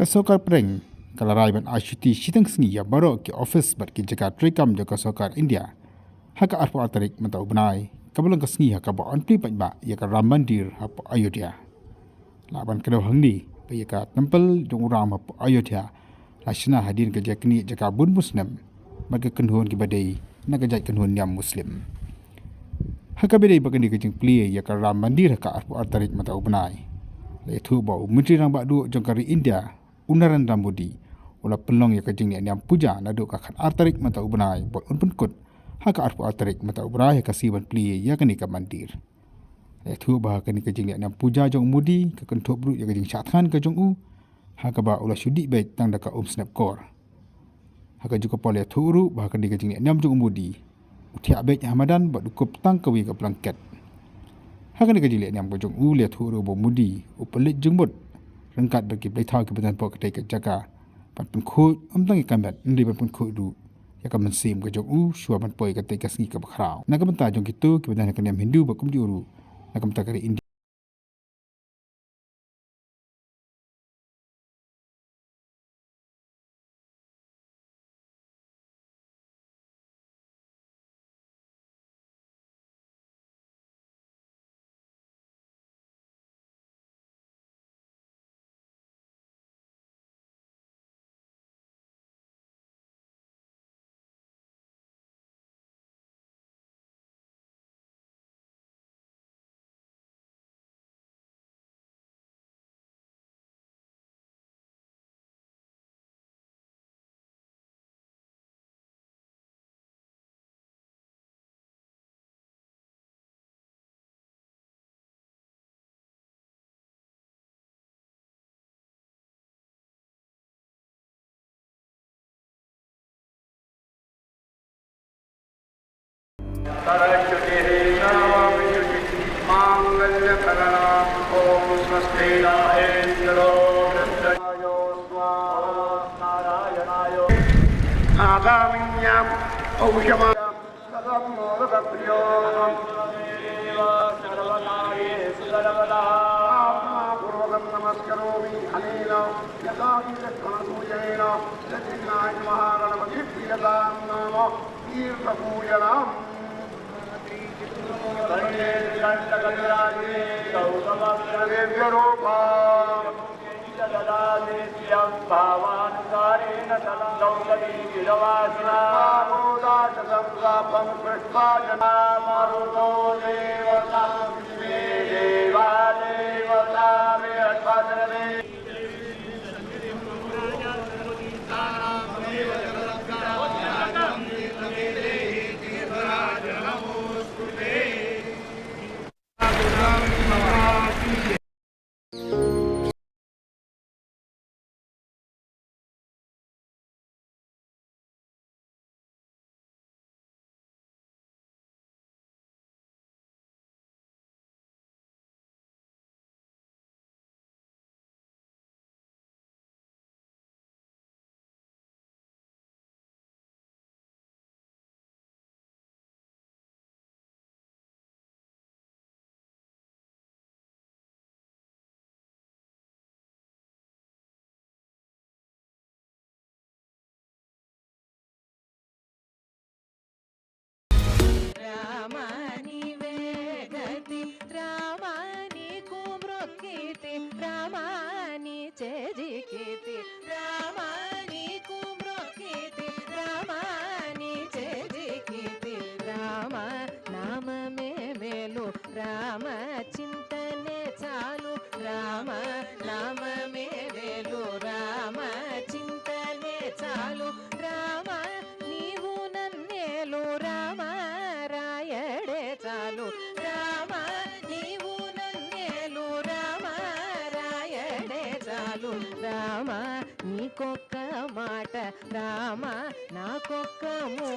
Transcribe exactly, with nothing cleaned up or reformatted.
Ka sorkar pdeng ka la rai ban ai shuti shiteng sngi ïa baroh ki office bad ki jaka treikam jong ka sorkar India ha ka arphew ar tarik mynta u bnai, kaba long ka sngi ha kaba yn plie paidbah ïa ka Ram Mandir hapoh Ayodhya. Lah ban kdew hangne ba ïa ka temple jong u Ram hapoh Ayodhya la shna hadien ka jingknieh jaka bun bun snem bad ka kynhun kiba dei na ka jait kynhun niam Muslim. Ha kaba ïadei bad kane ka jingplie ïa ka Ram Mandir ha ka arphew ar tarik mynta u bnai, la ïathuh ba u Myntri Rangbah Duh jong ka ri India, u Narendra Modi, u la pynlong ïa ka jingleh niam puja naduh ka khatar tarik mynta u bnai bad un pynkut ha ka arphew ar tarik mynta u bnai ha ka sngi ban plie ïa kane ka mandir. La ïathuh ba ha kane ka jingleh niam puja jong u Modi ka kynthup ruh ïa ka jingshah thngan ka jong u, ha kaba u la shu dih beit tang da ka umsnep kor. Ha kajuh ka por la ïathuh ruh ba ha kane ka jingleh niam jong u Modi u thiah beit ha madan bad u kup tang kawei ka blanket. Ha kane ka jingleh niam ka jong u la ïathuh ruh ba u Modi u pynleit jingmut ryngkat bad ki blei thaw kiba don hapoh katei ka jaka ban pynkhuid ym tang ïa ka met hynrei ban pynkhuid ruh ïa ka mynsiem ka jong u shuwa ban poi katei ka sngi kaba khraw. Na ka bynta jong kito kiba don ha ka niam Hindu bad kumjuh ruh na ka bynta ka ri India. आगामिन्याम् औषधाम् सर्वमोदकप्रियो। प्रार्थनापूर्वकं नमस्करोमि। अनेन यथाविधिलक्षणसूचनेन दक्षिणाय महागणपतिप्रियतां नाम तीर्थपूजनम्। गौतमस्य भावानुसारेण सदा लौकदीपितवासिना। मारुतो देवता मे देवा देवता बृहस्पतिर्मे। Rama ni vegati, Rama ni kumrokiti, Rama ni chejikiti, Rama ni kumrokiti, Rama ni chejikiti, Rama namame melu, Rama chintane chalu, Rama namame melu, Rama chintane chalu, Rama nihu nannelu, Rama rayade chalu, Rama nihu nannelu, Rama rayade chalu, Rama ni kokka mata, Rama na kokka mu